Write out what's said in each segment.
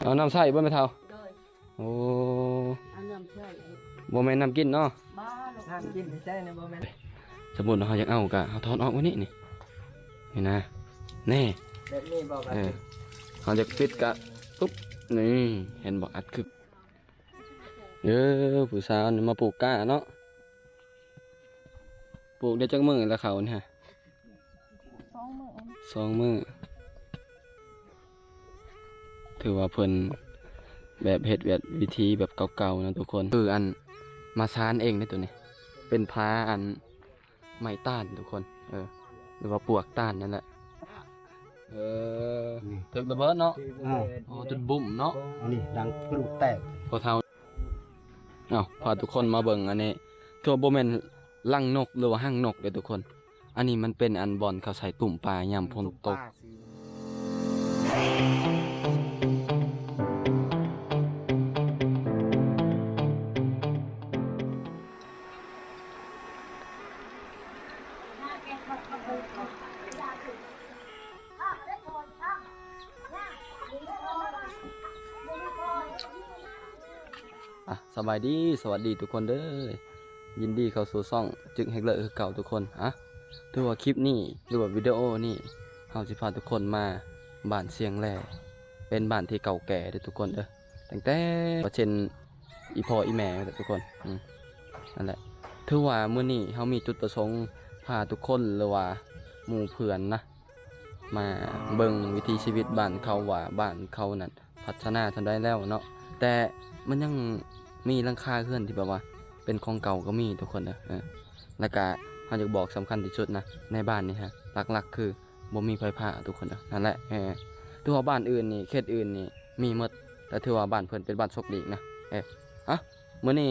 ເອົານ້ຳໃຊ້ບໍ່ແມ່ເຖົ້າ? ໂດຍ ໂອ້ ເອົານ້ຳໃຊ້ ບໍ່ແມ່ນນ້ຳກິນເນາະ? ບໍ່ລູກ ນ້ຳກິນໃຊ້ນະ ບໍ່ແມ່ນ. ສົມມຸດເຮົາຢາກເອົາກະເຮົາຖອນອອກໄວ້ນີ້ ນີ້ ນີ້ນະ ແນ່ ແບບນີ້ບໍ່? ເອີ ເຮົາຢາກປິດກະປຸບ ນີ້ ເຫັນບໍ່? ອັດຄຶບ. ເອີ ຜູ້ສາວນີ້ມາປູກກ້າເນາະ. ປູກໄດ້ຈັກມື້ແລ້ວເຂົ້ານີ້? ສອງມື້ ສອງມື້. ຖືວ່າເພິ່ນແບບເຮັດແບບວິທີແບບເກົ່າໆນະທຸກຄົນ. ຄືອັນມາຊານເອງເດ້ໂຕນີ້ ເປັນພາອັນ ໄມ້ຕານທຸກຄົນ ເອີ ຫຼືວ່າປວກຕານນັ້ນແຫຼະ. ເອີ ຖືກລະເບີດເນາະ. ເອີ ໂອ້ ຈົນບຸ້ມເນາະ. ອັນນີ້ດັງກະດູກແຕກ ພໍ່ເຖົ້າ. ເອົາ ພາທຸກຄົນມາເບິ່ງອັນນີ້ ຖືວ່າບໍ່ແມ່ນລັງນົກ ຫຼືວ່າຮັງນົກເດ້ທຸກຄົນ. ອັນນີ້ມັນເປັນອັນບ່ອນເຂົາໃສ່ຕຸ້ມປາຍາມຝົນຕົກ. ອ່ະ ສະບາຍດີ ສະຫວັດດີທຸກຄົນເດີ ຍິນດີເຂົ້າສູ່ຊ່ອງຈຶ່ກເຮັກເລີຄືເກົ່າທຸກຄົນ. ອ່ະ ຖືວ່າຄລິບນີ້ ຫຼືວ່າວິດີໂອນີ້ ເຮົາຊິພາທຸກຄົນມາບ້ານຊຽງແລ ເປັນບ້ານທີ່ເກົ່າແກ່ເດີທຸກຄົນເດີ ຕັ້ງແຕ່ປະເຊັນອີ່ພໍ່ອີ່ແມ່ພຸ້ນແຫຼະທຸກຄົນ. ອືມ ນັ້ນແຫຼະ ຖືວ່າມື້ນີ້ເຮົາມີຈຸດປະສົງພາທຸກຄົນ ຫຼືວ່າໝູ່ເພື່ອນນະ ມາເບິ່ງວິຖີຊີວິດບ້ານເຂົາ ວ່າບ້ານເຂົານັ້ນພັດທະນາເທົ່າໃດແລ້ວເນາະ ແຕ່ມັນຍັງມີຫຼັງຄາເຮືອນທີ່ແບບວ່າເປັນຂອງເກົ່າກໍມີທຸກຄົນເດີ. ເອີ ແລ້ວກະເຮົາຢາກບອກສຳຄັນທີ່ສຸດນະ ໃນບ້ານນີ້ຮະ ຫຼັກໆຄືບໍ່ມີໄຟຟ້າທຸກຄົນເດີ. ນັ້ນແຫຼະ ເອີ ຖືວ່າບ້ານອື່ນນີ້ ເຂດອື່ນນີ້ມີໝົດ ແຕ່ຖືວ່າບ້ານເພິ່ນເປັນບ້ານໂຊກດີນະ. ເອີ ອະ ມື້ນີ້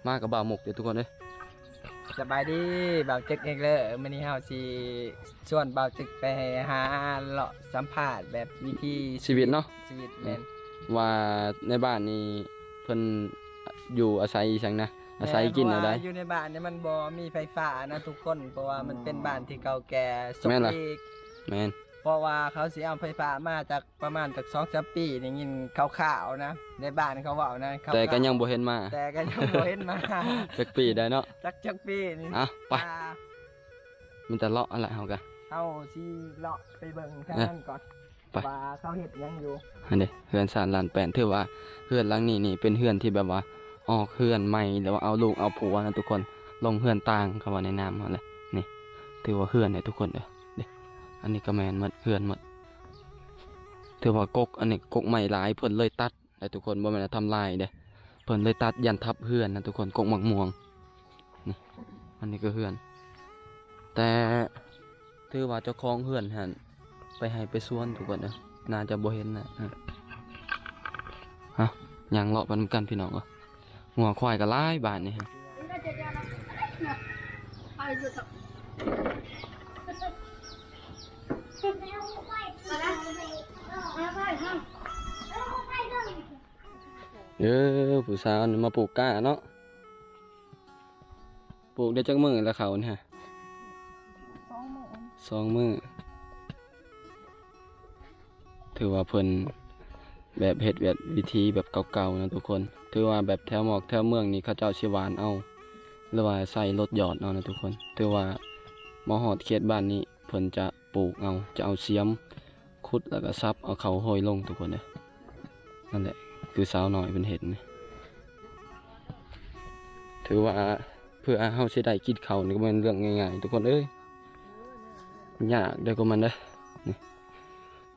ມາກັບບ່າວມຸກເດີທຸກຄົນເດີ. ສະບາຍດີ ບ່າວຈຶ່ກເອງເລີ. ມື້ນີ້ເຮົາຊິຊວນບ່າວຈຶ່ກໄປຫາເລາະສຳພາດແບບວິຖີຊີວິດເນາະ ຊີວິດ ແມ່ນ ວ່າໃນບ້ານນີ້ເພິ່ນຢູ່ອາໄສອີ່ຫຍັງນະ ອາໄສກິນແນວໃດ? ຢູ່ໃນບ້ານນີ້ມັນບໍ່ມີໄຟຟ້ານະທຸກຄົນ ເພາະວ່າມັນເປັນບ້ານທີ່ເກົ່າແກ່ ໂຊກດີ ແມ່ນ ເພາະວ່າເຂົາຊິເອົາໄຟຟ້າມາຈາກ ປະມານຈັກສອງສາມປີ ໄດ້ຍິນຂ່າວໆນະ ໃນບ້ານເຂົາເວົ້ານະ ແຕ່ກໍຍັງບໍ່ເຫັນມາ ແຕ່ກໍຍັງບໍ່ເຫັນມາ ຈັກປີໄດ້ເນາະ ຈັກ ຈັກປີນີ້. ເອົາ ໄປ ມີແຕ່ເລາະຫັ້ນແຫຼະ ເຮົາກໍ ເຮົາຊິເລາະໄປເບິ່ງທາງນັ້ນກ່ອນ ໄປ ວ່າເຂົາເຮັດຫຍັງຢູ່. ຫັ້ນເດ້ ເຮືອນຊານລ້ານແປນ ຖືວ່າເຮືອນຫຼັງນີ້ນີ້ເປັນເຮືອນທີ່ແບບວ່າອອກເຮືອນໃໝ່ ຫຼືວ່າເອົາລູກເອົາຜົວນະທຸກຄົນ ລົງເຮືອນຕ່າງ ຄຳວ່າໃນນາມເຮົາແຫຼະ. ນີ້ ຖືວ່າເຮືອນເດ້ທຸກຄົນເດີ ເດ້ ອັນນີ້ກໍແມ່ນໝົດ ເຮືອນໝົດ. ຖືວ່າກົກ ອັນນີ້ກົກໄມ້ຫຼາຍ ເພິ່ນເລີຍຕັດໄດ້ທຸກຄົນ ບໍ່ແມ່ນວ່າທຳລາຍເດ້ ເພິ່ນເລີຍຕັດຢ້ານທັບເຮືອນນະທຸກຄົນ ກົກໝາກມ່ວງ. ນີ້ ອັນນີ້ກໍເຮືອນ ແຕ່ຖືວ່າເຈົ້າຂອງເຮືອນຫັ້ນໄປໄຮ່ໄປສວນທຸກຄົນເອີຍ ໜ້າຈະບໍ່ເຫັນນະ. ເອົ້າ ຍ່າງເລາະໄປນຳກັນພີ່ນ້ອງເອີຍ. ງົວຄວາຍກໍຫຼາຍບ້ານນີ້. ເອີ ຜູ້ສາວນີ້ມາປູກກ້າເນາະ ປູກໄດ້ຈັກມື້ແລ້ວເຂົ້ານີ້? ສອງມື້ ສອງມື້. ຖືວ່າເພິ່ນແບບເຮັດແບບວິທີແບບເກົ່າໆນະທຸກຄົນ ຖືວ່າແບບແຖວໝອກແຖວເມືອງນີ້ເຂົາເຈົ້າຊິຫວ່ານເອົາ ຫຼືວ່າໃສ່ລົດຢອດເອົານະທຸກຄົນ. ຖືວ່າມາຮອດເຂດບ້ານນີ້ເພິ່ນຈະປູກເອົາ ຈະເອົາສຽມຂຸດ ແລ້ວກໍສັບເອົາເຂົ້າໂຮຍລົງທຸກຄົນເອີຍ. ນັ້ນແຫຼະ ຄືສາວນ້ອຍເພິ່ນເຮັດນີ້ ຖືວ່າເພື່ອເຮົາຊິໄດ້ກິນເຂົ້ານີ້ກໍບໍ່ແມ່ນເລື່ອງງ່າຍໆທຸກຄົນເອີຍ ຍາກເດີກວ່າມັນເດີ. ນີ້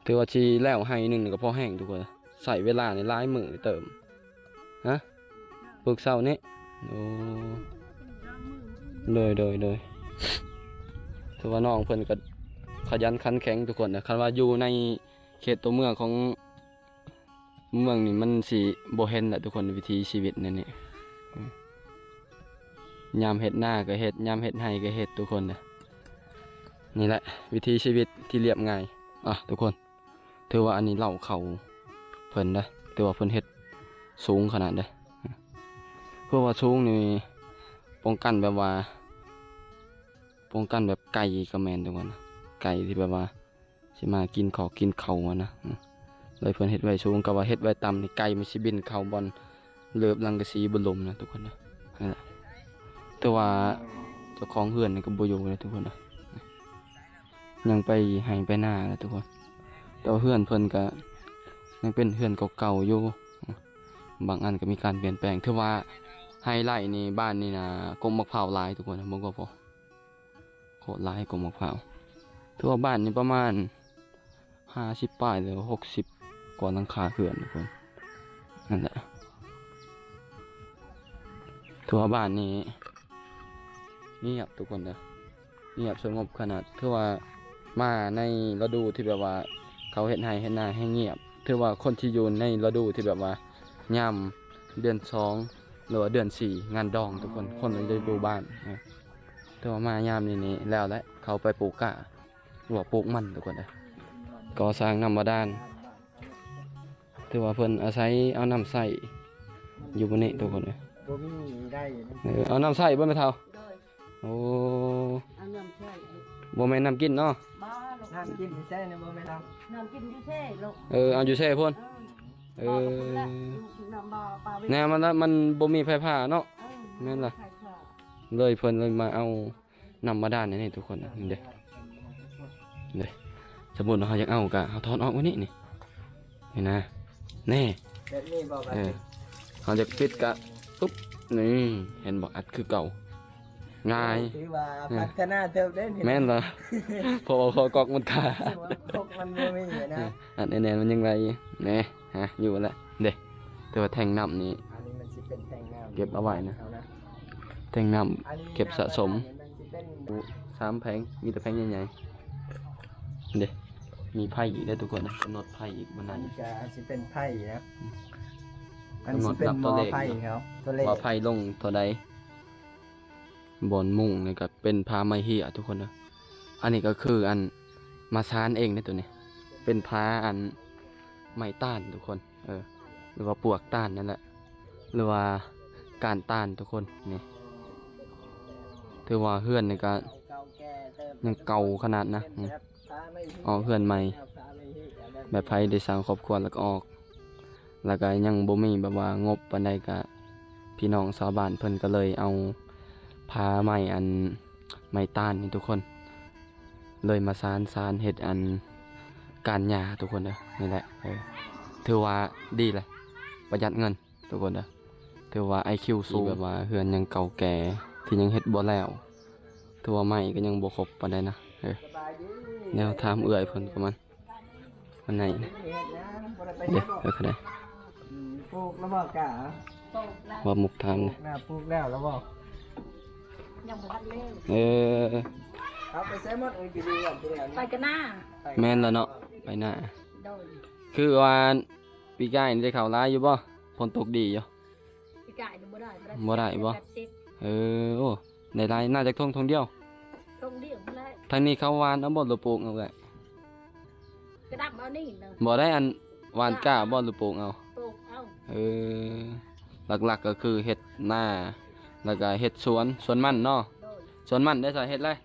ຖືວ່າຊິແລ້ວໄຮ່ໜຶ່ງນີ້ກໍພໍແຮງທຸກຄົນ ໃຊ້ເວລານີ້ຫຼາຍມື້ເຕີບ. ຮະ ປຶກເຊົ້ານີ້? ໂອ້ ໂດຍ ໂດຍ ໂດຍ. ຖືວ່ານ້ອງເພິ່ນກໍຂະຫຍັນຂັນແຂງທຸກຄົນ ຄັນວ່າຢູ່ໃນເຂດຕົວເມືອງຂອງ ເມືອງນີ້ມັນຊິບໍ່ເຫັນແຫຼະທຸກຄົນ ວິຖີຊີວິດແນວນີ້ ຍາມເຮັດນາກໍເຮັດ ຍາມເຮັດໄຮ່ກໍເຮັດທຸກຄົນ. ນີ້ແຫຼະວິຖີຊີວິດທີ່ລຽບງ່າຍ ອ່ະ ທຸກຄົນ. ຖືວ່າອັນນີ້ເລົ້າເຂົ້າເພິ່ນເດ້ ຖືວ່າເພິ່ນເຮັດສູງຂະໜາດເດ້ ເພື່ອວ່າສູງນີ້ປ້ອງກັນແບບວ່າ ປ້ອງກັນແບບໄກ່ກໍແມ່ນທຸກຄົນ ໄ ໄກ່ທີ່ແບບວ່າຊິມາກິນຂອກກິນເຂົ້າຫັ້ນນະ. ເລີຍເພິ່ນເຮັດໄວ້ສູງ ກໍວ່າເຮັດໄວ້ຕ່ຳນີ້ ໄກ່ມັນຊິບິນເຂົ້າບ່ອນເລີບສັງກະສີບໍ່ລົມນະທຸກຄົນນະ. ນັ້ນແຫຼະ ແຕ່ວ່າເຈົ້າຂອງເຮືອນນີ້ກໍບໍ່ຢູ່ແລ້ວທຸກຄົນນະ. ຍັງໄປໄຮ່ໄປນາແຫຼະທຸກຄົນ ແຕ່ວ່າເຮືອນເພິ່ນກະຍັງເປັນເຮືອນເກົ່າໆຢູ່ ບາງອັນກໍມີການປ່ຽນແປງ. ຖືວ່າໄຮ່ໄຮ່ນີ້ ບ້ານນີ້ນະ ກົກໝາກພ້າວຫຼາຍທຸກຄົນ ເບິ່ງກໍພໍ ໂຄດຫຼາຍກົກໝາກພ້າວ. ຖືວ່າບ້ານນີ້ປະມານຫ້າສິບປາຍ ຫຼື ຫົກສິບກວ່າຫຼັງຄາເຮືອນທຸກຄົນ. ນັ້ນແຫຼະ ຖືວ່າບ້ານນີ້ງຽບທຸກຄົນເດີ ງຽບສະຫງົບຂະໜາດ. ຖືວ່າມາໃນລະດູທີ່ແບບວ່າເຂົາເຮັດໄຮ່ເຮັດນາແຮ່ງງຽບ. ຖືວ່າຄົນທີ່ຢູ່ໃນລະດູທີ່ແບບວ່າຍາມເດືອນສອງ ຫຼືວ່າເດືອນສີ່ ງານດອງທຸກຄົນ ຄົນລະດູບ້ານນະ. ແຕ່ວ່າມາຍາມນີ້ນີ້ແລ້ວແຫຼະ ເຂົາໄປປູກກ້າ ຫຼືວ່າປູກມັນທຸກຄົນເອີຍ. ກໍ່ສ້າງນ້ຳບາດານ ຖືວ່າເພິ່ນອາໄສເອົານ້ຳໃຊ້ຢູ່ບ່ອນນີ້ທຸກຄົນເອີຍ. ບໍ່ມີໄດ້ ເອີ ເອົານ້ຳໃຊ້ບໍ່ແມ່ເຖົ້າ? ໂດຍ ໂອ້ ເອົານ້ຳໃຊ້ ບໍ່ແມ່ນນ້ຳກິນເນາະ? ບໍ່ ນ້ຳກິນຢູ່ໃສນະ ບໍ່ແມ່ເຖົ້າ? ນ້ຳກິນຢູ່ເຊລູກ ເອີ ເອົາຢູ່ເຊພຸ້ນ ເອີ ເອີ ແນວມັນລະ ມັນບໍ່ມີໄຟຟ້າເນາະ. ເອີ ແມ່ນລະ ເລີຍເພິ່ນເລີຍມາເອົານ້ຳບາດານໃນນີ້ທຸກຄົນ ນີ້ເດ້ ເດ້. ສົມມຸດວ່າເຮົາຢາກເອົາກະເຮົາຖອນອອກໄວ້ນີ້ ນີ້ ນີ້ນະ ແນ່ ແບບນີ້ບໍ່? ເອີ ເຮົາຢາກປິດກະ ປຶບ ນີ້ ເຫັນບໍ່? ອັດຄືເກົ່າ ງ່າຍ ຖືວ່າພັດທະນາເຕີບເດ້ນີ້. ແມ່ນລະ ເພາະວ່າຂໍ້ກອກມັນຂາດ ກອກມັນບໍ່ມີນະ. ອັດແໜ້ນໆ ມັນຍັງໄຫຼຢູ່ ແນ່ ຮະ ຢູ່ແຫຼະເດ້. ແຕ່ວ່າແທ່ງນ້ຳນີ້ ອັນນີ້ມັນຊິເປັນແທ່ງນ້ຳ ເກັບເອົາໄວ້ນະ ເອົານະ ແທ່ງນ້ຳ ອັນນີ້ ເກັບສະສົມ ນ້ຳບາດານນີ້ມັນຊິເປັນ ສາມແຜງ ມີແຕ່ແຜງໃຫຍ່ໆເດ້. ມີໄພອີກເດ້ທຸກຄົນນະ ກຳນົດໄພອີກ ບັນໄດ ອັນນີ້ກະຊິເປັນໄພນະ ອັນນີ້ຊິເປັນໝໍ້ໄພເຂົາ ຕົວເລກ ວ່າໄພລົງເທົ່າໃດ ບ່ອນມຸງນີ້ກະເປັນຜ້າໄມ້ເຫ້ຍທຸກຄົນເດີ. ອັນນີ້ກະຄືອັນມາສານເອງເດ້ໂຕນີ້ ເປັນຜ້າອັນໄມ້ຕານທຸກຄົນ ເອີ ຫຼືວ່າປວກຕານນັ້ນແຫຼະ ຫຼືວ່າກ້ານຕານທຸກຄົນ. ນີ້ ຖືວ່າເຮືອນນີ້ກະຍັງເກົ່າຂະໜາດນະ ອອກເຮືອນໃໝ່ ແບບໃຜໄດ້ສ້າງຄອບຄົວແລ້ວກໍອອກ ແລ້ວກະຍັງບໍ່ມີແບບວ່າງົບປານໃດ ກະພີ່ນ້ອງຊາວບ້ານເພິ່ນກະເລີຍເອົາຜ້າໄມ້ອັນ ໄມ້ຕານນີ້ທຸກຄົນ ເລີຍມາສານ ສານເຮັດອັນກ້ານຫຍ້າທຸກຄົນເດີ. ນີ້ແຫຼະ ເອີ ຖືວ່າດີແຫຼະ ປະຢັດເງິນ ທຸກຄົນເດີ. ຖືວ່າໄອຄິວສູງ ແບບວ່າເຮືອນຍັງເກົ່າແກ່ ທີ່ຍັງເຮັດບໍ່ແລ້ວ ຖືວ່າໄມ້ກໍຍັງບໍ່ຄົບປານໃດນະ. ເອີ ແນວຖາມເອື້ອຍເພິ່ນປະມານ ອັນໃດ ເດ້ ເອີ ກະໄດ້ ອືມ ປູກແລ້ວບໍ່ກະ? ວ່າໝົກຖາມ ປູກນະ ປູກແລ້ວ ແລ້ວບໍ່? ຍັງບໍ່ທັນແລ້ວ ເອີ ເອົາໄປໃສໝົດ? ເອີ ຢູ່ດີກ່ອນ ໄປກະນາ ແມ່ນລະເນາະ ໄປນາ ໂດຍ ຄືວ່າ ປີກາຍນີ້ໄດ້ເຂົ້າຫຼາຍຢູ່ບໍ່? ຝົນຕົກດີຢູ່ ປີກາຍນີ້ບໍ່ໄດ້ ບໍ່ໄດ້ ບໍ່ໄດ້ບໍ່? ແປດສິບ ເອີ ໂອ້ ໄດ້ຫຼາຍ ໜ້າຈັກຖົງ ຖົງດຽວ ຖົງດຽວພຸ້ນແຫຼະ. ທາງນີ້ເຂົາຫວ່ານເອົາບໍ່ ຫຼືປູກເອົາເອື້ອຍ? ກະດຳເອົານີ້ເນາະ ບໍ່ໄດ້ ອັນຫວ່ານກ້າບໍ່ ຫຼືປູກເອົາ? ປູກເອົາ ເອີ ຫຼັກໆກໍຄືເຮັດນາ ແລ້ວກະເຮັດສວນ ສວນມັນເນາະ ໂດຍ ສວນມັນໄດ້ສະ ເຮັດແລ້ວ?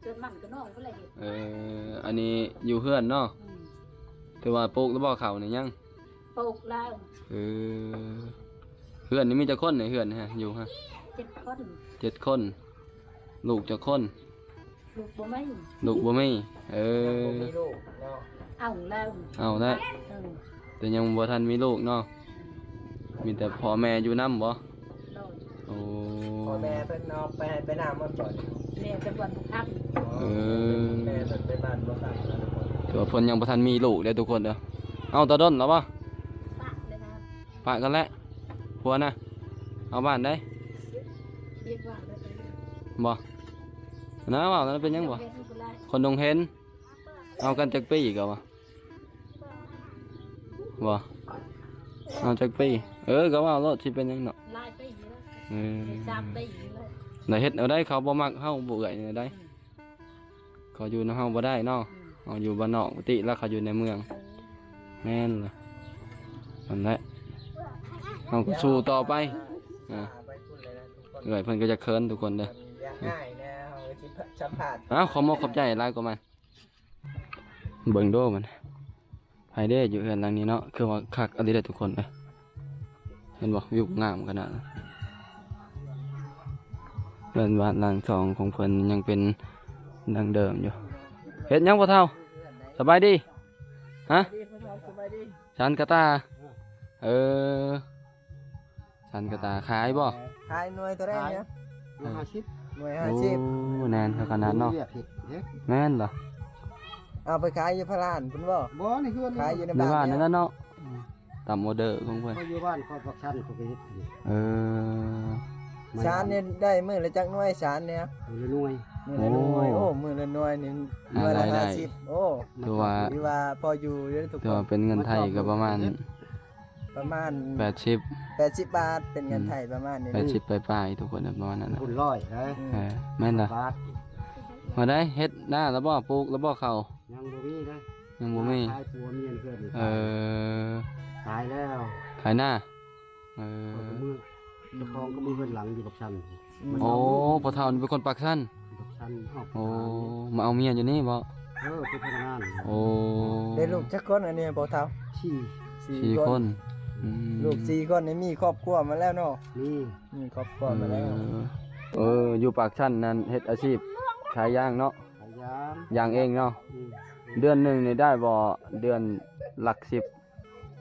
ເກີດມັນກໍນ້ອຍພຸ້ນແຫຼະເຮັດ ເອີ ອັນນີ້ຢູ່ເຮືອນເນາະ ອືມ ຖືວ່າປູກແລ້ວບໍ່ເຂົ້ານີ້ຍັງ? ປູກແລ້ວ ເອີ ເຮືອນນີ້ມີຈັກຄົນໃນເຮືອນນີ້ຮະ ຢູ່ຮະ? ເຈັດຄົນ ເຈັດຄົນ ລູກຈັກຄົນ? ລູກບໍ່ມີ ລູກບໍ່ມີ ເອີ ຍັງບໍ່ມີລູກເນາະ ເອົາແລ້ວ ເອົາແລ້ວ ເອີ ແຕ່ຍັງບໍ່ທັນມີລູກເນາະ ມີແຕ່ພໍ່ແມ່ຢູ່ນຳບໍ່? ໂດຍ ໂອ້ ພໍ່ແມ່ເພິ່ນເອົາໄປໄຮ່ໄປນາໝົດບໍ່ນີ້? ແມ່ໄປບ້ານບໍ່ທັນ ເອີ ແມ່ເພິ່ນໄປບ້ານບໍ່ທັນ ຖືວ່າເພິ່ນຍັງບໍ່ທັນມີລູກເດ້ທຸກຄົນເດີ. ເອົາຕາດົນແລ້ວບໍ່? ປະເລີຍນະ ປະກັນແລ້ວ ຜົວນະ ເອົາບ້ານໃດ? ວຽກວ່າງເດີ ບໍ່ ນະ ເວົ້າແລ້ວເປັນຫຍັງບໍ່? ຄົນດົງເຫັນ ເອົາກັນຈັກປີກະວ່າ ບໍ່ ເອົາຈັກປີ? ເອີ ກະເວົ້າໂລດ ຊິເປັນຫຍັງເນາະ ຫຼາຍປີແລ້ວ ເອີ ສາມປີແລ້ວ ແລ້ວເຮັດແນວໃດ ເຂົາບໍ່ມັກເຮົາບໍ່ເອື້ອຍແນວໃດ ອືມ ເຂົາຢູ່ນຳເຮົາບໍ່ໄດ້ເນາະ ອືມ ເຮົາຢູ່ບ້ານນອກປົກກະຕິ ແລ້ວເຂົາຢູ່ໃນເມືອງ ເອີ ແມ່ນລະ ນັ້ນແຫຼະ ເຮົາກໍສູ້ຕໍ່ໄປ ອ່າ ເອື້ອຍເພິ່ນກໍຢາກເຂີນທຸກຄົນເດີ ເອີ ເອົາ ຂອບມຸກຂອບໃຈຫຼາຍກວ່າມັນ. ເບິ່ງໂດມັນ ໃຜເດ້ຢູ່ເຮືອນຫຼັງນີ້ເນາະ ຄືວ່າຄັກອີ່ຫຼີເດ້ທຸກຄົນເອີຍ. ເຫັນບໍ່? ວິວງາມຂະໜາດ. ເຮືອນບ້ານຫຼັງສອງຂອງເພິ່ນຍັງເປັນດັ່ງເດີມຢູ່. ເຮັດຫຍັງພໍ່ເຖົ້າ? ສະບາຍດີ? ຮະ? ສະບາຍດີ. ສານກະຕ່າ. ເອີ ສານກະຕ່າຂາຍບໍ່? ຂາຍໜ່ວຍເທົ່າໃດນີ້? ໜ່ວຍຫ້າສິບ. ໂອ້ ແໜ້ນຂະໜາດເນາະ. ແມ່ນບໍ່? ເອົາໄປຂາຍຢູ່ພະລານພຸ້ນບໍ່? ບໍ່ ໃນເຮືອນ. ຂາຍຢູ່ໃນບ້ານ ໃນບ້ານນັ້ນເນາະ. ຕາມອໍເດີຂອງເພິ່ນ. ຂ້ອຍຢູ່ບ້ານຂ້ອຍ ປາກຊັນຂ້ອຍກໍເຮັດຢູ່. ເອີ ສານນີ້ໄດ້ມື້ລະຈັກໜ່ວຍສານນີ້? ມື້ລະໜ່ວຍ. ມື້ລະໜ່ວຍ. ໂອ້ ໂອ້ ມື້ລະໜ່ວຍນີ້ ໜ່ວຍລະຫ້າສິບ. ໂອ້ ຖືວ່າ ຖືວ່າພໍຢູ່ຢູ່ເດ້ທຸກຄົນ. ຖືວ່າເປັນເງິນໄທກໍປະມານ ປະມານແປດສິບ ແປດສິບບາດ ເປັນເງິນໄທປະມານນີ້ ແປດສິບປາຍໆ ທຸກຄົນ ປະມານນັ້ນ. ພຸ້ນຮ້ອຍເດ້. ເອີ ແມ່ນລະ. ມາໄດ້ເຮັດນາລະບໍ່? ປູກລະບໍ່ເຂົ້າ? ຍັງບໍ່ມີເດ້. ຍັງບໍ່ມີ. ຂາຍຜົວເມຍເພິ່ນ. ເອີ ຂາຍແລ້ວ. ຂາຍນາ. ເອີ ເຈົ້າຂອງກໍມີເຮືອນຫຼັງຢູ່ປາກຊັນ. ໂອ້ ພໍ່ເຖົ້ານີ້ເປັນຄົນປາກຊັນ. ປາກຊັນ. ໂອ້ ມາເອົາເມຍຢູ່ນີ້ບໍ່? ເອີ ເປັນພະນັກງານ. ໂອ້ ໄດ້ລູກຈັກຄົນອັນນີ້ພໍ່ເຖົ້າ? ສີ່ ສີ່ຄົນ. ລູກສີ່ຄົນນີ້ມີຄອບຄົວມາແລ້ວເນາະ? ມີ ມີຄອບຄົວມາແລ້ວ. ເອີ ຢູ່ປາກຊັນນັ້ນເຮັດອາຊີບຂາຍຢາງເນາະ? ຂາຍຢາງ. ຢາງເອງເນາະ. ເດືອນໜຶ່ງນີ້ໄດ້ບໍ່? ເດືອນຫຼັກສິບ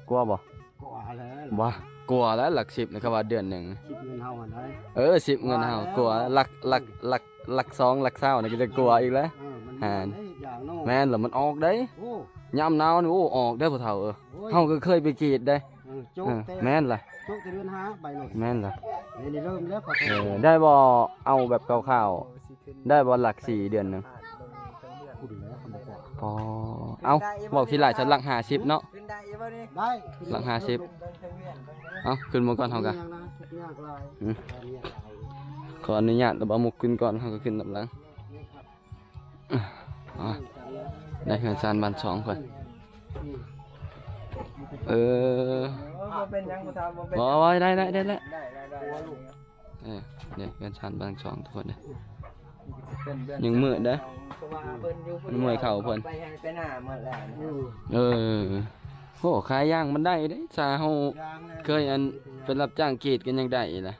ກວ່າບໍ່? ກວ່າແລ້ວ. ບໍ່ ກວ່າແລ້ວ ຫຼັກສິບນີ້ ຄຳວ່າເດືອນໜຶ່ງ. ສິບເງິນເຮົາຫັ້ນໃດ. ເອີ ສິບເງິນເຮົາ ກວ່າແລ້ວ. ກວ່າ ຫຼັກ ຫຼັກ ຫຼັກ ຫຼັກສອງ ຫຼັກຊາວນີ້ກໍຈະກວ່າອີກແລ້ວ. ເອີ ມັນ ຫານ ແມ່ນລະ ມັນອອກໄດ໋. ໂອ້ ຍາມໜາວນີ້ ໂອ້ ອອກໄດ໋ພໍ່ເຖົ້າເອີຍ. ໂອ້ຍ ເຮົາກໍເຄີຍໄປກຣີດໄດ໋. ເອີ ໂຈກແຕກ. ແມ່ນລະ ໂຈກແຕ່ເດືອນຫ້າ ໃບລົດ. ແມ່ນລະ. ນີ້ເລີ່ມແລ້ວ. ເອີ ໄດ້ບໍ່? ເອົາແບບຄ່າວໆ ໄດ້ບໍ່ຫຼັກສີ່ເດືອນໜຶ່ງ? ພຸ້ນແຫຼະ ຄັນບໍ່ກວ່າ. ອໍ ເອົ້າ ເວົ້າທີຫຼາຍຊະ ຫຼັກຫ້າສິບເນາະ. ໄດ້ ຫຼັກຫ້າສິບ. ເອົ້າ ຂຶ້ນມາກ່ອນເຮົາກະ. ອືມ ຂໍອະນຸຍາດ ເອົາໝູ່ຂຶ້ນກ່ອນ ເຮົາກໍຂຶ້ນນຳຫຼັງ. ອ່າ ໄດ້ເຮືອນຊານບ້ານຊ່ອງເພິ່ນ. ເອີ ບໍ່ເປັນຫຍັງ ບໍ່ເປັນຫຍັງ. ບໍ່ ໄດ້ ໄດ້ ໄດ້ແລ້ວ. ເອີ ເດ້ ເຮືອນຊານບ້ານຊ່ອງທຸກຄົນເດ້. ຍັງມືດເດ້ ເພາະວ່າເພິ່ນຢູ່ຜູ້ດຽວ ມັນເມື່ອຍເຂົ້າເພິ່ນ. ໄປໃຫ້ໄປນາໝົດແລ້ວ. ເອີ ໂອ້ ຂາຍຢາງມັນໄດ້ເດ້ ຖ້າເຮົາເຄີຍອັນໄປຮັບຈ້າງກຣີດກໍຍັງໄດ້ລະ.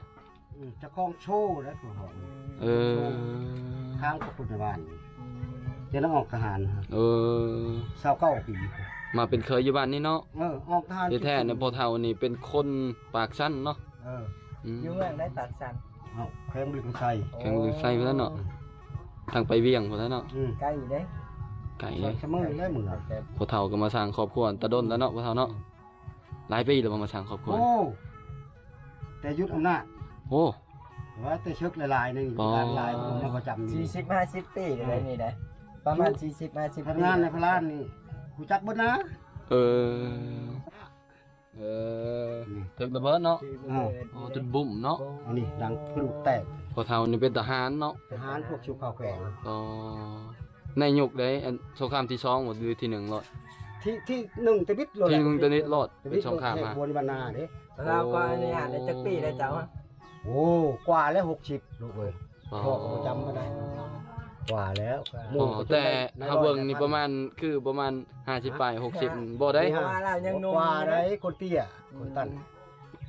ອືມ ເຈົ້າຂອງໂຊໄດ໋. ເອີ ທາງຂອບຄຸນໃນບ້ານ ອືມ ຈະໄດ້ອອກທະຫານ. ເອີ ຊາວເກົ້າປີ ມາເປັນເຂີຍຢູ່ບ້ານນີ້ເນາະ. ເອີ ອອກທະຫານ. ທີ່ແທ້ນະ ພໍ່ເຖົ້ານີ້ເປັນຄົນປາກຊັນເນາະ. ເອີ ອືມ ຢູ່ເມືອງໃດ? ປາກຊັນ. ເອົ້າ ແຂວງບໍລິຄຳໄຊ. ແຂວງບໍລິຄຳໄຊພຸ້ນແຫຼະເນາະ. ອືມ ທາງໄປວຽງພຸ້ນແຫຼະເນາະ. ອືມ ໄກເດ້ ໄກເດ້. ສະເໝີແລ້ວເມືອງ. ພໍ່ເຖົ້າກໍມາສ້າງຄອບຄົວແຕ່ດົນແລ້ວເນາະ ພໍ່ເຖົ້າເນາະ. ອືມ ຫຼາຍປີແລ້ວບໍ່ມາສ້າງຄອບຄົວ? ໂອ້ ແຕ່ຢຸດອຳນາດ. ໂອ້ ວ່າແຕ່ເສິກຫຼາຍໆ ນີ້ ອໍ ຫຼາຍໆ ມາປະຈຳຢູ່ ສີ່ສິບຫ້າສິບປີແລ້ວນີ້ໄດ໋. ປະມານສີ່ສິບຫ້າສິບປີ. ພະນັກງານໃນພະລານນີ້ຮູ້ຈັກເບິດນະ. ເອີ ເອີ ຖືກລະເບີດເນາະ. ອໍ ຈຸດບຸ້ມເນາະ. ອັນນີ້ດັງທະລຸແຕກ. ພໍ່ເຖົ້ານີ້ເປັນທະຫານເນາະ. ທະຫານພວກຊຸກເຂົ້າແຂວງ. ອໍ ໃນຍຸກໃດ? ອັນສົງຄາມທີສອງບໍ່ ຫຼືທີໜຶ່ງໂລດ? ທີ ທີໜຶ່ງຕະບິດໂລດ. ທີໜຶ່ງຕະບິດໂລດ ເປັນສົງຄາມມາ. ເຂດບົວນິບານນາເດ້. ລາວກໍອະນຸຍາດໄດ້ຈັກປີແລ້ວເຈົ້າ? ໂອ້ ກວ່າແລ້ວ ຫົກສິບ ລູກເອີຍ. ອໍ ເພາະປະຈຳບໍ່ໄດ້ ກວ່າແລ້ວ. ແຕ່ເຮົາເບິ່ງນີ້ປະມານ ຄືປະມານຫ້າສິບປາຍ ຫົກສິບ ບໍ່ໄດ້. ວ່າລາວຍັງໜຸ່ມ ກວ່າໄດ໋ ຄົນເຕ້ຍ ອືມ ຄົນຕັນ.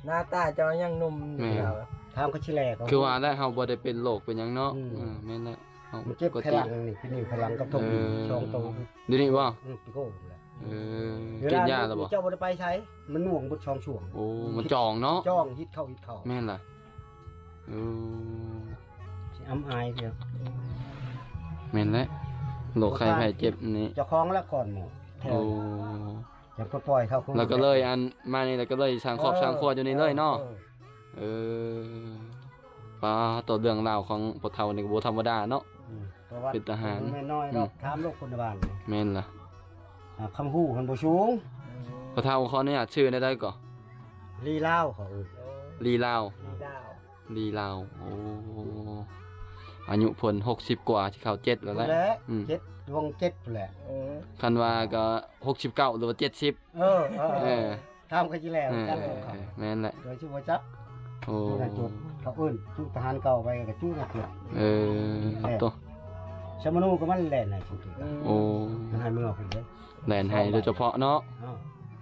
ໜ້າຕາເຈົ້າຍັງໜຸ່ມຢູ່. ແມ່ນ ລາວ ຖາມກໍຊິແລກ ຄືວ່າແຫຼະ ເຮົາບໍ່ໄດ້ເປັນໂລກເປັນຫຍັງເນາະ. ອືມ ເອີ ແມ່ນແຫຼະ. ເຮົາມັນເຈັບໄຂ່ຫຼັງນີ້ ເປັນນີ້ໄຂ່ຫຼັງກັບທົບ ເອີ ສອງໂຕ. ດຽວນີ້ບໍ່? ອືມ ໂກນແຫຼະ. ເອີ ກິນຢາແລ້ວບໍ່? ເຈົ້າບໍ່ໄດ້ໄປໃສ ມັນໜ່ວງເບິດສອງຊ່ວງ. ໂອ້ ມັນຈ່ອງເນາະ. ຈ່ອງ ຮີດເຂົ້າ ຮີດເຂົ້າ. ແມ່ນລະ. ເອີ ຊິອຳອາຍເດີ. ແມ່ນແຫຼະ ໂລກໄຂ້ໄຂ້ເຈັບນີ້ ເຈົ້າຂອງລະກ່ອນໝໍ. ໂອ້ ຈະປ່ອຍເຂົາ ແລ້ວກໍເລີຍອັນມານີ້ ແລ້ວກໍເລີຍສ້າງຄອບ ເອີ ສ້າງຄົວຢູ່ນີ້ເລີຍເນາະ. ເອີ ເອີ ປາໂຕ ເລື່ອງລາວຂອງພໍ່ເຖົ້ານີ້ກໍບໍ່ທຳມະດາເນາະ. ອືມ ເປັນທະຫານ ແມ່ນນ້ອຍດອກ. ອືມ ຖາມລູກຄົນໃນບ້ານ. ແມ່ນລະ. ອ່າ ຄຳຮູ້ເພິ່ນບໍ່ສູງ. ອືມ ພໍ່ເຖົ້າຂໍອະນຸຍາດ ຊື່ແນວໃດກໍ? ລີລາວ ເຂົາເອີ້ນ. ໂອ້ ລີລາວ ລີລາວ. ລີລາວ. ໂອ້ ອາຍຸເພິ່ນຫົກສິບກວ່າ ຊິເຂົ້າເຈັດແລ້ວແຫຼະ. ອືມ ເຈັດ ຫວ່າງເຈັດພຸ້ນແຫຼະ. ເອີ ຄັນວ່າກໍຫົກສິບເກົ້າ ຫຼືວ່າເຈັດສິບ. ເອີ ເອີ ເອີ ຖາມກໍຊິແລ້ວ. ເອີ ເອີ ແມ່ນແຫຼະ ໂດຍຊິບໍ່ຈັກ. ໂອ້ ເຂົາເອີ້ນຈຸທະຫານເກົ່າໄປກໍຈຸນະ. ເອີ ໂຕ ສະມະນູກໍມັນແລ່ນໃຫ້ສຸດ. ໂອ້ ມັນໃຫ້ເມືອ ແລ່ນໄຮ່ໂດຍສະເພາະເນາະ. ເອີ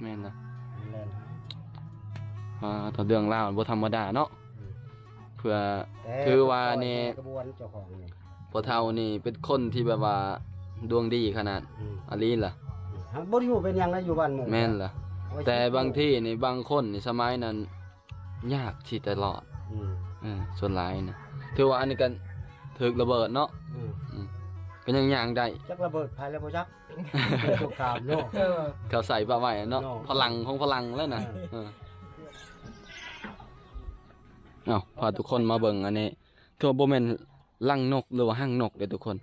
ແມ່ນລະ ແລ່ນໄຮ່. ອ່າ ແຕ່ເລື່ອງລາວບໍ່ທຳມະດາເນາະ. ອືມ ເພື່ອ ແຕ່ ຖືວ່ານີ້ ຂະບວນເຈົ້າຂອງນີ້ ພໍ່ເຖົ້ານີ້ເປັນຄົນທີ່ແບບວ່າດວງດີຂະໜາດ. ອືມ ອີ່ຫຼີລະ. ອືມ ບໍ່ໄດ້ຢູ່ເປັນຫຍັງນະ ຢູ່ບ້ານໝູ່. ແມ່ນລະ. ແຕ່ບາງທີນີ້ ບາງຄົນນີ້ ສະໄໝນັ້ນ ຍາກທີ່ຈະລອດ. ອືມ ເອີ ສ່ວນຫຼາຍນະ ຖືວ່າອັນນີ້ກໍຖືກລະເບີດເນາະ. ອືມ ອືມ ກໍຍັງຍ່າງໄດ້. ຈັກລະເບີດໃຜລະບໍ່ຈັກ ສົງຄາມເນາະ. ເອີ ເຂົາໃສ່ປະໄວ້ເນາະ ເນາະ ພະລັງຂອງພະລັງແລ້ວນະ. ເອີ ເອີ ເອົ້າ ພາທຸກຄົນມາເບິ່ງອັນນີ້ ຄືວ່າບໍ່ແມ່ນລັງນົກ ຫຼືວ່າຮັງນົກເດ້ທຸກຄົນ.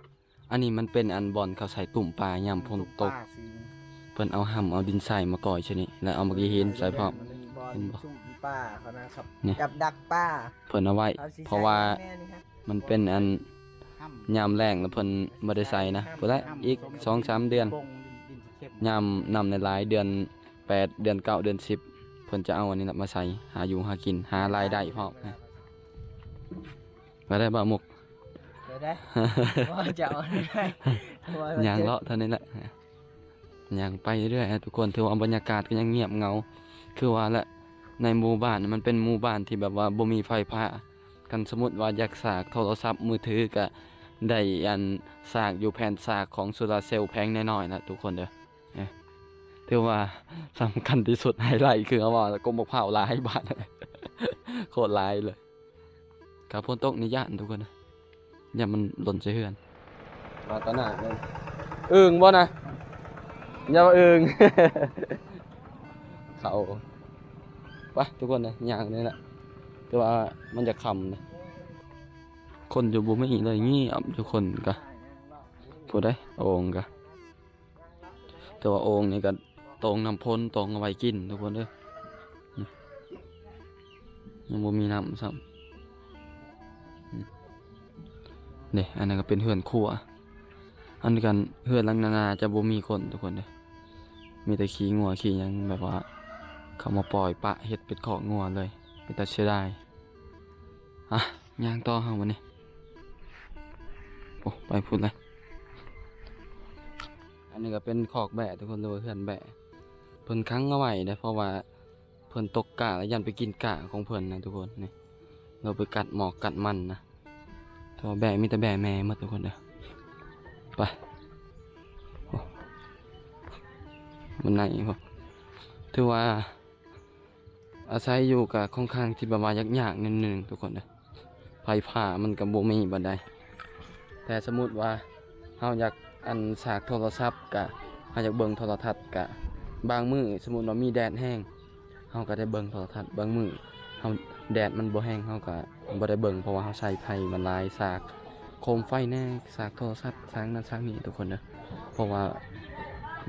ອັນນີ້ມັນເປັນອັນບ່ອນເຂົາໃສ່ຕຸ້ມປາຍາມຝົນຕົກ. ເພິ່ນເອົາຫຳເອົາດິນຊາຍມາກ່ອຍຊະນີ້ ແລ້ວເອົາໝາກຫີນໃສ່ພ້ອມ. ເຫັນບໍ່? ປາເຂົານະ ກັບດັກປາ ເພິ່ນເອົາໄວ້ ເພາະວ່າມັນເປັນອັນຍາມແລ້ງ ແລ້ວເພິ່ນບໍ່ໄດ້ໃສ່ນະ. ພຸ້ນລະ ອີກສອງສາມເດືອນ ຍາມນ້ຳຫຼາຍໆ ເດືອນແປດ ເດືອນເກົ້າ ເດືອນສິບ ເພິ່ນຈະເອົາອັນນີ້ລະມາໃສ່ ຫາຢູ່ຫາກິນ ຫາລາຍໄດ້ພ້ອມ. ວ່າໄດ້ບ່າວມຸກ? ໄດ້ ໄດ້ ວ່າຈະເອົາໄດ້ ຍ່າງເລາະເທົ່ານີ້ແຫຼະ ຍ່າງໄປເລື້ອຍໆ ທຸກຄົນ. ຖືວ່າບັນຍາກາດກໍຍັງງຽບເຫງົາ ຄືວ່າແຫຼະ ໃນໝູ່ບ້ານມັນເປັນໝູ່ບ້ານທີ່ແບບວ່າບໍ່ມີໄຟຟ້າ. ຄັນສົມມຸດວ່າຢາກສາກໂທລະສັບມືຖື ກໍໄດ້ອັນສາກຢູ່ແຜ່ນສາກຂອງໂຊລາເຊວແຜງນ້ອຍໆ ນະທຸກຄົນເດີ. ເອີ ຖືວ່າສຳຄັນທີ່ສຸດ ໄຮໄລຄືເຮົາວ່າ ກົກໝາກພ້າວຫຼາຍບາດ ໂຄດຫຼາຍເລີຍ. ກະຝົນຕົກນີ້ຢ້ານທຸກຄົນນະ ຢ້ານມັນຫຼົ່ນໃສ່ເຮືອນ. ມາຕາໜ້າເລີຍ ອຶ່ງບໍ່ນະ? ຢ່າວ່າອຶ່ງ ເຂົ້າ. ໄປທຸກຄົນນະ ຍ່າງນີ້ແຫຼະ ແຕ່ວ່າມັນຈະຄ່ຳນະ ຄົນຢູ່ບໍ່ມີເລີຍ ງຽບທຸກຄົນ. ກະ ຜູ້ໃດ ໂອ່ງກະ ແຕ່ວ່າໂອ່ງນີ້ກໍໂຕ່ງນ້ຳຝົນ ໂຕ່ງເອົາໄວ້ກິນທຸກຄົນເດີ. ນີ້ ຍັງບໍ່ມີນ້ຳຊ້ຳ. ນີ້ ນີ້ ອັນນັ້ນກໍເປັນເຮືອນຄົວ. ອັນນີ້ກັນ ເຮືອນຫຼັງນັ້ນໜ້າຈະບໍ່ມີຄົນທຸກຄົນເດີ ມີແຕ່ຂີ້ງົວຂີ້ຫຍັງ ແບບວ່າເຂົາມາປ່ອຍປະເຮັດເປັນຄອກງົວເລີຍ ເປັນຕາເສຍດາຍ. ອ່ະ ຍ່າງຕໍ່ເຮົາບັດນີ້. ໂອ້ ໄປພຸ້ນແລ້ວ. ອັນນີ້ກໍເປັນຄອກແບ້ທຸກຄົນ ຫຼືວ່າເຮືອນແບ້ ເພິ່ນຂັງເອົາໄວ້ເດ້ ເພາະວ່າເພິ່ນຕົກກ້າ ແລ້ວຢ້ານໄປກິນກ້າຂອງເພິ່ນນະທຸກຄົນ. ນີ້ ເຮົາໄປກັດໝອກກັດມັນນະ ແຕ່ວ່າແບ້ ມີແຕ່ແບ້ແມ່ໝົດທຸກຄົນເດີ. ໄປ ໂອ້ ມັນໃນ ຖືວ່າ ອາໄສຢູ່ກະຄ່ອນຂ້າງທີ່ແບບວ່າຍາກໆ ໜ້ອຍໜຶ່ງທຸກຄົນເດີ ໄຟຟ້າມັນກະບໍ່ມີປານໃດ. ແຕ່ສົມມຸດວ່າເຮົາຢາກອັນສາກໂທລະສັບ ກະເຮົາຢາກເບິ່ງໂທລະທັດ ກະບາງມື້ສົມມຸດວ່າມີແດດແຮງ ເຮົາກະໄດ້ເບິ່ງໂທລະທັດ. ບາງມື້ເຮົາ ແດດມັນບໍ່ແຮງ ເຮົາກະບໍ່ໄດ້ເບິ່ງ ເພາະວ່າເຮົາໃຊ້ໄຟມັນຫຼາຍ ສາກໂຄມໄຟແດ່ ສາກໂທລະສັບ ສາກນັ້ນສາກນີ້ທຸກຄົນເດີ. ເພາະວ່າ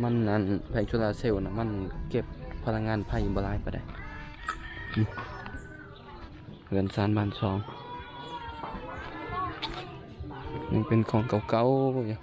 ມັນ ອັນ ແຜງໂຊລາເຊວນະ ມັນເກັບພະລັງງານໄຟບໍ່ຫຼາຍປານໃດ. ອືມ ເຮືອນຊານບ້ານຊ່ອງ ຍັງເປັນຂອງເກົ່າໆ ຢູ່.